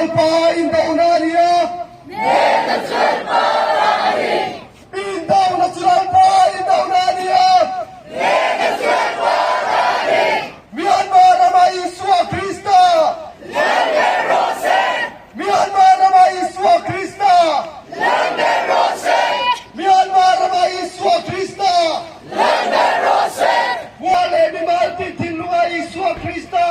Lalpa indona a ni a. Hnehna chu Lalpa ta a ni. Indona chu Lalpa indona a ni a. Hnehna chu Lalpa ta a ni. Myanmar rama Isua Krista. Lal ber rawh se. Myanmar rama Isua Krista. Lal ber rawh se. Myanmar rama Isua Krista. Lal ber rawh se. Hua leh mimal tih thinlunga Isua Krista.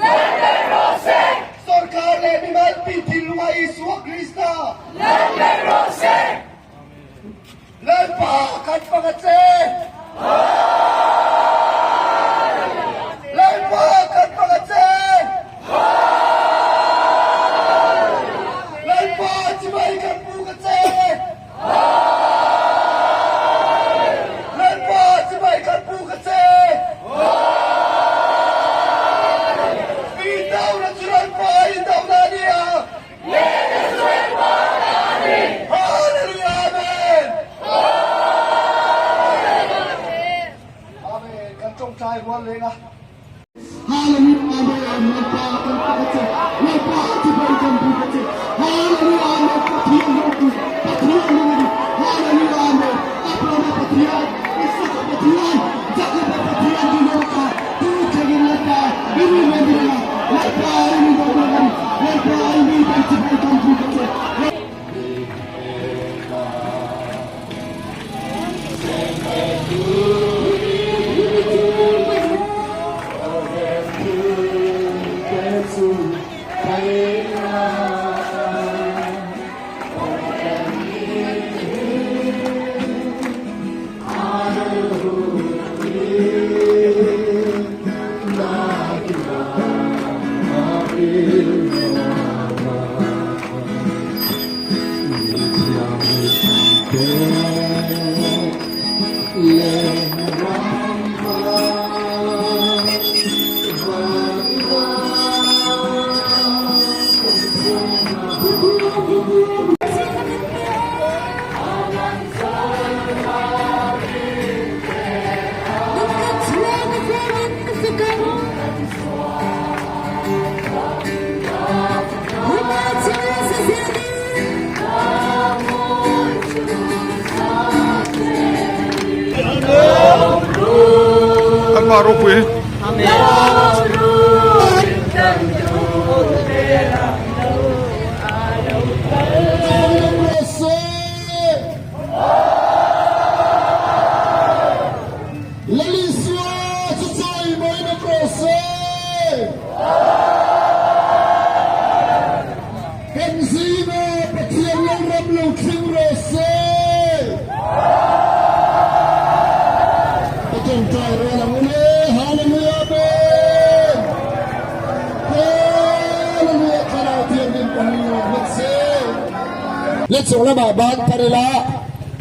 Lal ber rawh se. Sorkar leh mimal tih thinlunga Isua Krista. Lal ber rawh se. Lalpa kan fang a che. Lalpa kan fang a che. Lalpa chibai kan buk a che. Lalpa chibai kan buk a che. Mi dona chu Lalpa i dona a nia. Hallelujah Amen. Amen. Kan tawngtai rual leng a. Hallelujah Amen. Lalpa kan fak a che. Lalpa chibai kan buk a che. Hallelujah Amen. Pathian ropui, Pathian nung a ni. Hallelujah Amen. Abrahama Pathian, Isaka Pathian, Jakoba Pathian ni lo kha tu thlengin Lalpa i rinawm reng a. Lalpa i rinawm reng a ni. Lalpa i mi kan chibai kan buk a che. Lalpa ropui. Lalisua chu chawi mai na rawh se. Kan zinga Pathian Lalram lo thleng rawh se. Ka tawngtai rual ang ule. Hallelujah Amen. Hallelujah Thlarau Thianghlim pahnih rawh se. Le chung lamah ban phar ila.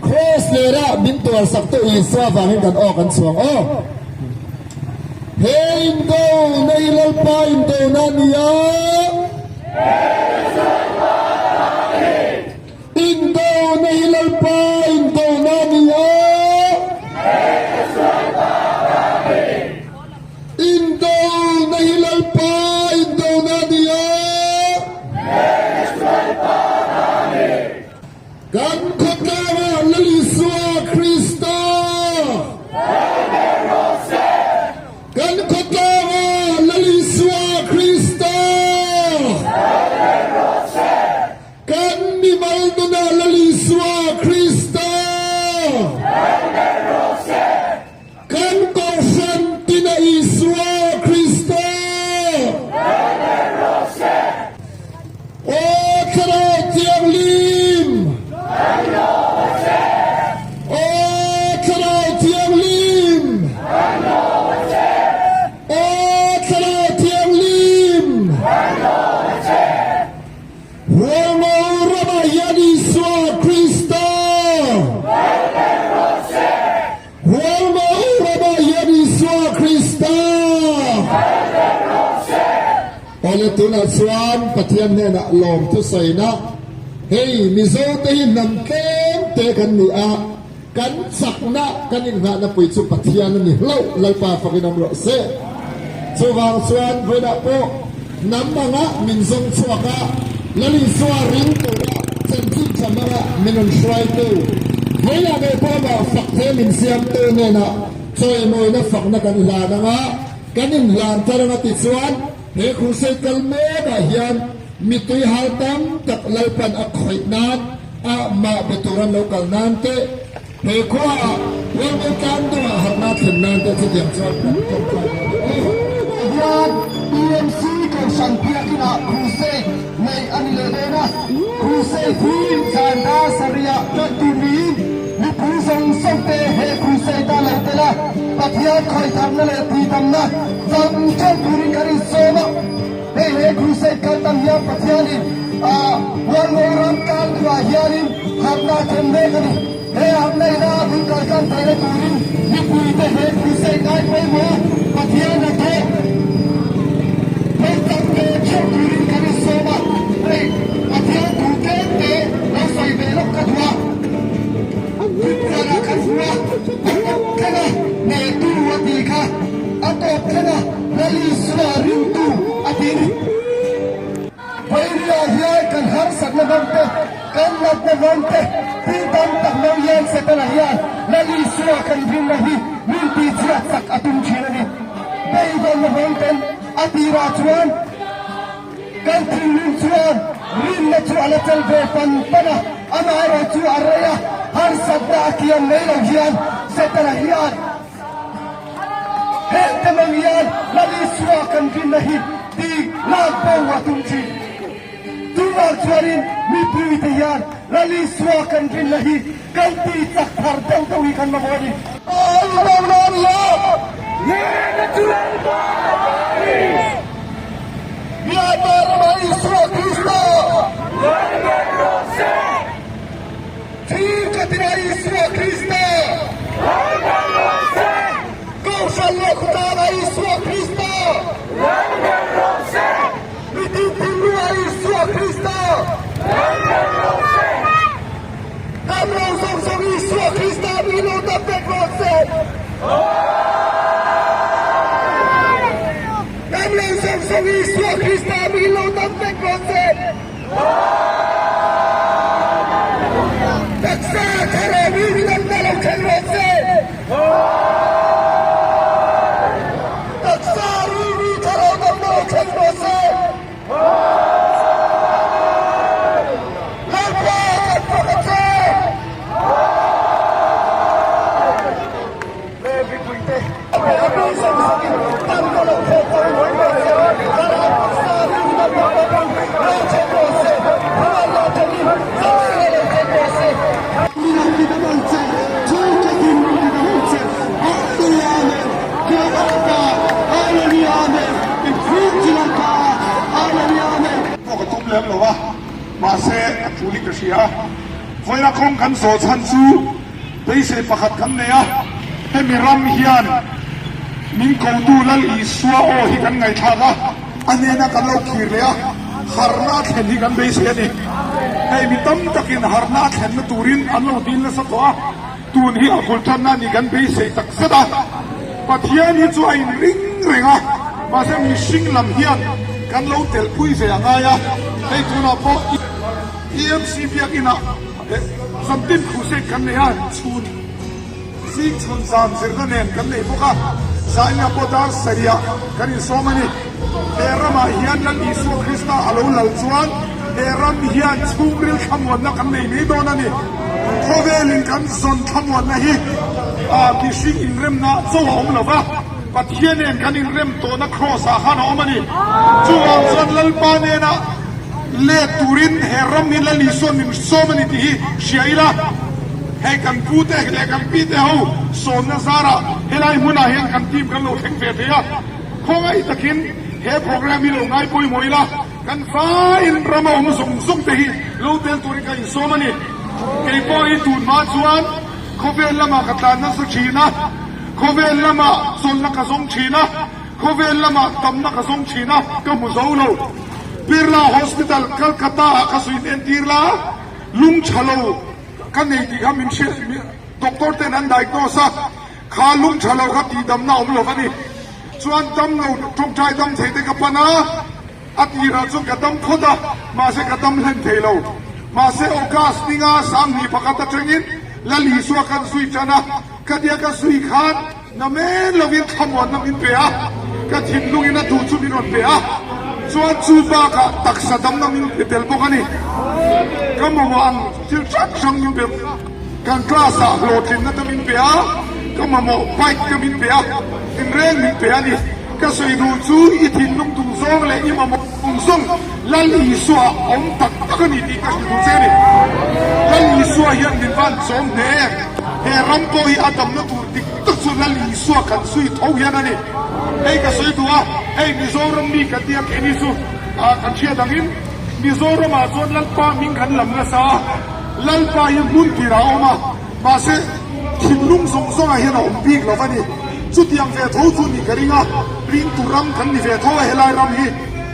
Kraws lera min tuarsak tu Isua vangin kan aw kan chhuang aw. He indo nei Lalpa indona a ni a. Indo nei Lalpa indona a ni a. Indo nei Lalpa indona a ni a. Kan khawtlangah Lal Isua Krista. Kan khawtlangah Lal Isua Krista. Kan mimal nunah Lal Isua Krista. Kan Kohhran tina Isua Krista. Aw Thlarau Thianghlim! Aw Thlarau Thianghlim! Aw Thlarau Thianghlim! Hualngo ramah hian Isua Krista. Hualngo ramah hian Isua Krista. Awle tunah chuan Pathian hnenah lawm thusaina, Hei Mizo te hi hnam tlem te kan ni a, kan chakna kan inngahna pui chu Pathian a ni hlauh, Lalpa fakin awm rawh se. Chuvang chuan vawiinah pawh hnam anga min zawng chhuak a. Lal Isua ring tura chanchin tha hmanga min rawn hruaitu, vawiah ngei pawh amah fak the min siamtu hnenah chawimawina fakna kan hlan anga kan inhlan thar anga tichuan he crusade kal mekah hian mitui hal tam tak Lalpan a khawih nan a mah be tur an lo kal nan te He khuaah Hualngo tlang dungah harhna thlen nan te chutiang chuan kan tawngtai dawn a ni. Hian TMC Kohhran Biakinah Crusade neih a ni leh dawn a, Crusade hi zan dar sarihah tan tur niin mipui zawng zawng te he Crusade-a lo tel a, Pathian khawitharna leh tihdamna chang chang turin kan insawm a. Hei he crusade kal tam hian Pathianin Hualngo ram tlang duhah hianin harhna a thlen mek a ni. He harhna ina a bul kal tlang theihna turin mipuite he crusade ngai pawimawh a, Pathian hnathawh lo chang ve theuh turin kan insawm a. Hei Pathian thu tlem te lo sawi ve lawk ka duh a. Thupuanah kan hmu a, a tawp thleng a, hnehtu a tih kha a tawp thleng a. Lal Isua ringtu a ti ni. Vawiria hian kan harsatna hmang te, kan natna hmang te, thil tam tak hmang hian Setana hian Lal Isua kan rinna hi min tihchhiat sak a tum thin a ni. Beidawnna hmang ten a tirah chuan kan thinlung chuan rinna chu a la chel ve pan pan a, amaherawh chu a rei a, harsatna a kiam mai lo hian Setana hian Heng te mang hian Lal Isua kan rinna hi ti lak bo a tum thin. Chuvang chuanin mipui te hian Lal Isua kan rinna hi kan ti chak thar deuh deuh hi kan mamawh a ni. Myanmar ramah Isua Krista Thil ka tina Isua Krista Kohhran leh khawtlangah Isua Krista Mitin thinlungah Isua Krista Dam lo zawng zawng Isua Krista mi lo dam vek rawh se Dam lo zawng zawng Isua Krista mi lo dam vek rawh se. Taksa thlarau in lamna lo thleng rawh se. Taksa rilru thlarau damna lo thleng rawh se. Lalpa kan fak a che. Pawh ka tum lem lo a, mahse a tul hi ka hria a, vawiina kawng kan zawh chhan chu Beisei pakhat kan nei a, hemi ram hian min kotu Lal Isua aw hi kan ngaihthlak a, a hnena kan lo khir leh a, harhna a thlen hi kan beisei a ni. Hei mi tam takin harhna a thlenna turin an lo dil nasa tawh a, tun hi a bul tanna a ni kan beisei tak zet a. Pathian hi chu a inring reng a, mahse mihring lam hian kan lo telhpui ve a ngai a, hei tunah pawh EMC biakinah, Zantin crusade kan nei a, chhun zing chhun zan zirna nen kan nei bawk a, zaina pawh dar sarihah kan insawm a ni. He ramah hian Lal Isua Krista a lo lal chuan he ram hian chhungril thlamuanna kan nei mai dawn a ni. Khawvelin kan zawn thlamuanna hi mihring inremna chaw a awm lo va, Pathian nen kan inrem tawhna Kraws ah khan a awm a ni. Chuvang chuan Lalpa nena Let turin he ram hi Lal Isuan min sawm a ni tih hi hria ila, hei kan pu te leh kan pi te ho sawmna zarah helai hmunah hian kan team kan lo thleng ve thei a, khawngaih takin he program hi lo ngai pawimawh ila, kan vaiin rama awm zawng zawng te hi lo tel turin ka insawm a ni. Kei pawh hi tun hma chuan khawvel lamah ka tlan nasa thin a, khawvel lamah chawlhna ka zawng thin a, Khawvel lamah tamna ka zawng thin a, ka hmu zo lo. Birla Hospital, Calcutta ah ka suin entir la, lung tha lo ka nei tih kha min hriat, doctor ten an diagnose a, kha lung tha lo kha tihdamna awm lo a ni. Chuan dam lo tawngtai dam thei te ka pan a. A tirah chuan ka dam phawt a, mahse ka dam hlen thei lo. Mahse August ninga 21 atangin Lal Isua kan zui tan a, ka tia ka zui khan na men lovin thlamuanna min pe a, ka thinlungin a duh chu min rawn pe a, chuan chu bakah taksa damna min pe tel bawk a ni. Ka mamawh ang thil hrang hrang min pe bawk a, kan class ah hlawhtlinna te min pe a, ka mamawh bike te min pe a, tinreng min pe a ni. Ka sawi duh chu i thinlung duh zawng leh i mamawh duh zawng Lal Isua a awm tak tak a ni tih ka hrilh duh che a ni. Lal Isua hian min van chawm hle em? He ram pawh hi a damna tur dik tak chu Lal Isua kan zui tho hian a ni. Hei ka sawi duh a, hei Mizoram mi ka tia keini chu kan hriat angin Mizoramah chuan Lalpa hming kan lam nasa a, Lalpa hi hmun tirah a awm a, Mahse, thinlung zawng zawngah hian a awm bik lo va ni. Chutiang ve tho chu ni ka ring a, ringtu ram kan ni ve tho a helai ram hi.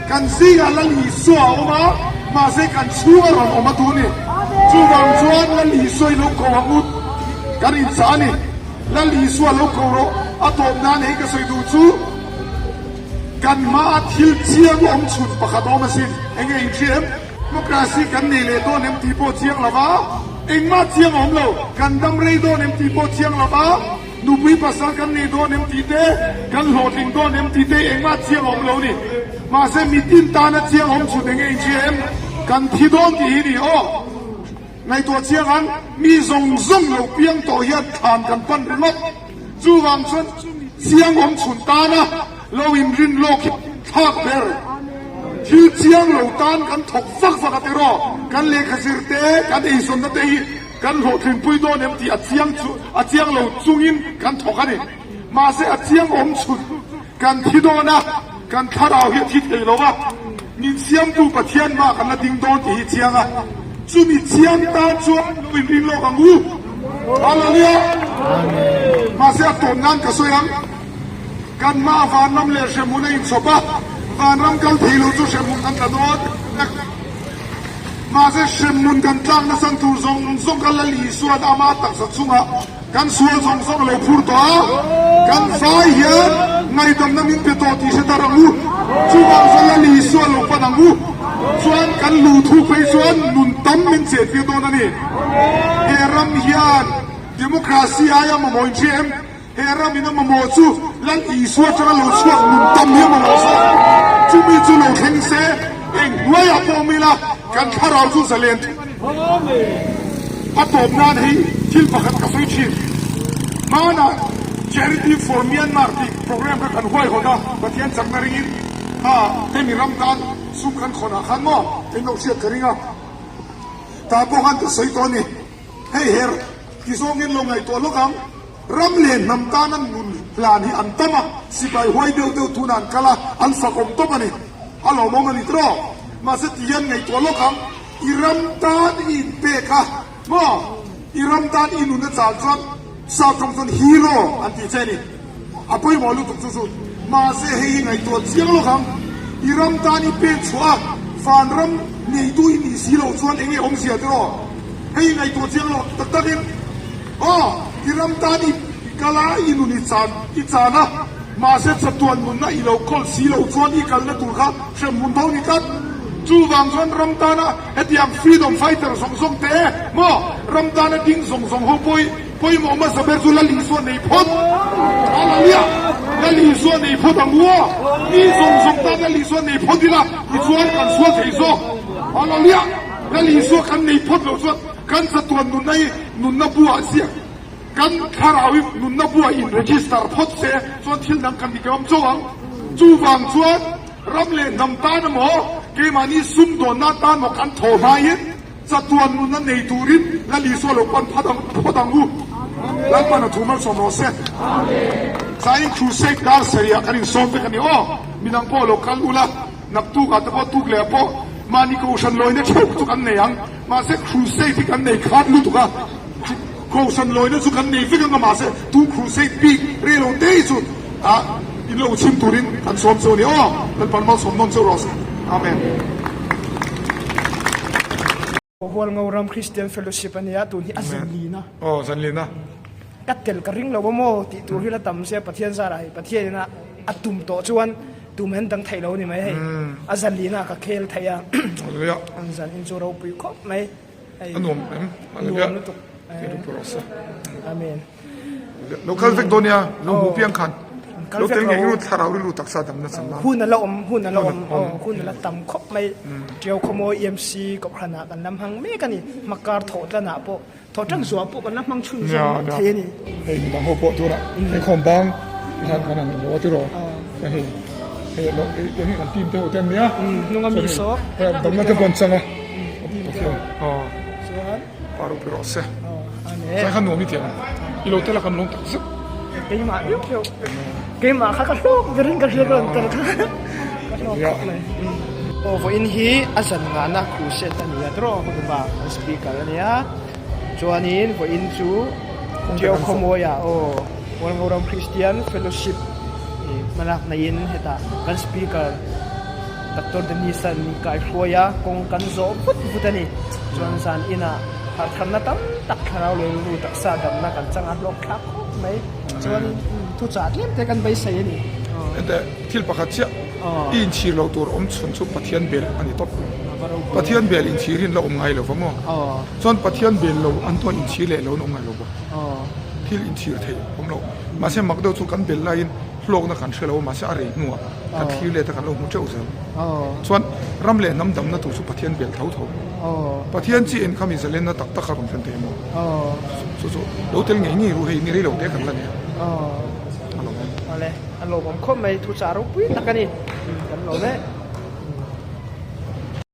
Kan zingah Lal Isua a awm a, mahse kan chhunga rawn awm a tu ni. Chuvang chuan Lal Isua i lo ko ang u tih kan inchah a ni. Lal Isua lo ko rawh, a tawp nan hei ka sawi duh chu, kan hmaa thil chiang awm chhun pakhat a awm asin. Enge inhria em? Democracy kan nei leh dawn em tih pawh chiang lo va, engmah chiang a awm lo. Kan dam rei dawn em tih pawh chiang lo va, nupui pasal kan nei dawn em tih te, kan hlawhtling dawn em tih te engmah chiang a awm lo ni. Mahse mitin tana chiang awm chhun enge inhria em? Kan thi dawn tih hi ni aw. Ngaihtuah chiang ang, mi zawng zawng lo piang tawh hian thlan kan pan ringawt. Chuvang chuan chiang awm chhun tana lo inrin lawk hi thlak ber. Thil chiang lo tan kan thawk vak vak a tiraw? Kan lehkha zir te, kan eizawnna te hi kan hlawhtlinpui dawn em tih a chiang chu a chiang lo chungin kan thawk a ni. Mahse a chiang awm chhun kan thi dawn a, kan thlarau hi a thi thei lo va, min siamtu Pathian mah kan la ding dawn tih hi chiang a, chumi chiang tan chuan lo inring lawk ang u. Hallelujah! Mahse a tawp nan ka sawi ang. Kan hma vanram leh hremhmun a inchhawp a, vanram kal thei lo chu hremhmun kan tla dawn. Mahse hremhmun kan tlak nasan tur zawng zawng kha Lal Isua'n ama taksa chungah kan sual zawng zawng a lo phur tawh a, kan vai hian ngaihdamna min pe tawh tih hre tar ang u. Chuvang chuan Lal Isua lo pan ang u. Chuan kan luh thu phei chuan nun tam min chettir dawn a ni. He ram hian democracy aia mamawh inhria em? He ram in a mamawh chu Lal Isua atanga lo chhuak nun tam hi a mamawh zawk. Chumi chu lo thleng se, eng hnuaiah pawh awm ila kan thlarau chu zalen thung a ni. A tawp nan hei thil pakhat ka sawi thin. Hmanah Charity for Myanmar tih program kha kan huaihawt a, Pathian chakna ringin kha hemi ram tan sum kan khawnah khan maw eng lo hriat ka ring a, tah pawh khan ka sawi tawh a ni. Hei her ti zawngin lo ngaihtuah lawk ang. Ram leh hnam tana nun hlan hi an tam a, sipai huai deuh deuh tunah an kal a, an fakawm tawp a ni. A lawmawm a ni tiraw? Mahse ti hian ngaihtuah lawk ang, i ram tan i inpek a maw? I ram tan i nun a chal chuan South tawng chuan hero an tih che a ni. A pawimawh lutuk chu chu. Mahse hei hi ngaihtuah chiang lawk ang, i ram tan i pek chhuah a, vanram neitu i nih si loh chuan eng nge awmzia tiraw? Hei hi ngaihtuah chiang lawk tak takin aw, i ram tan i kal a, i nun i chan i chan a, mahse chatuan nunna i lo kawl si loh chuan i kalna tur kha hremhmun tho ni tlat. Chuvang chuan ram tana hetiang freedom fighter zawng zawng te maw, ram tana ding zawng zawng ho pawh hi Pawimawh hmasa ber chu Lal Isua nei phawt. Hallelujah! Lal Isua nei phawt ang u aw. Mi zawng zawng tan Lal Isua nei phawt ila, tichuan kan sual thei zawk. Hallelujah! Lal Isua kan nei phawt loh chuan kan chatuan nunna hi nunna buah ziak, kan thlarau hi nunna buah in register phawt se chuan thil dang kan dik ngam chauh ang. Chuvang chuan ram leh hnam tan emaw, keimahni sumdawnna tan maw kan thaw hmaiin, Chatuan nunna nei turin Lal Isua lo pan phat ang phawt ang u. Lalpan a thu malsawm rawh se. Zain Crusade dar sarih kan insawm vek a ni aw. Midang pawh lo kal ula, naktuk ah te pawh tuk leh ah pawh mahni kohhran lawina theuh chu kan nei ang. Mahse Crusade hi kan nei khat lutuk a, kohhran lawina chu kan nei vek ang a mahse tu Crusade bik rei lo te hi chu ah in lo chhim turin kan sawm cheu a ni aw. Lalpan malsawm nawn cheu rawh se. Amen. Hualngo ram Christian Fellowship a nia tun hi a zanlina. Aw zanlina. Ka tel ka ring lo a maw tih tur hi la tam sia Pathian zarah hei Pathian in a a tum tawh chuan. Tumah an dang theih lo a ni mai hei. A zan lihna ah ka khel thei a. An zan in chu ropui khawp mai. A nuam em? Nuam lutuk. Amen. Lo kal vek dawn nia, lo hmu piang khan. Lo tel ngei ru thlarau rilru taksa damna chang nan. Hun a la awm, hun a la awm, hun a la tam khawp mai. Tiau khawmawi EMC kohhran ah kan la hmang mek a ni. Hmakar thawh tlan ah pawh Thawh tan zuah pawh kan la hmang chhun zawng thei a ni. Hei midang ho pawh tunah hei khawm bang ti hian kan han inlo a tiraw hei hei lo hei hei kan team te ho te an nia hnung a mi saw hei damna te pawh an chang a chuan pa ropui rawh se zai kha nuam i ti ang i lo tel a kan lawm tak zet keimah deuh deuh keimah kha ka hlawk berin ka hria ka rawn tel kha ka hlawk khawp mai aw vawiin hi a zan ngahna crusade a ni a tiraw hmuh a kan speaker a nia. Chuanin vawiin chu Tiau Khawmawiah aw Hualngoram Christian Fellowship ih hmalak neiin hetah kan speaker Doctor Dennis-a min kaihruai a, kawng kan zawh vut vut a ni. Chuan zan inah harhtharna tam tak thlarau leh rilru taksa damna kan chang a hlawk thlak khawp mai. Chuanin thuchah tlem te kan beisei a ni. Heta thil pakhat chiah i inchhir loh tur awm chhun chu Pathian bel a ni tawp. Pathian bel inchhir hi an la awm ngai lo va maw? Chuan Pathian bel lo an tuan inchhir leh lo an awm ngai lo bawk. Thil inchhir thei awm lo. Mahse mak deuh chu kan bel laiin hlawkna kan hre lo a, mahse a rei hnuah kan thlir let a kan lo hmu teuh zel. Chuan ram leh hnam damna tur chu Pathian bel tho tho. Pathian chi en kha mi zalenna tak tak a rawn thlen thei maw? Chu chu lo tel ngei ngei ru hei ni rei lo te kan la nei a. A lawmawm. Awle, a lawmawm khawp mai, thuchah ropui tak a ni. Kan lawm e.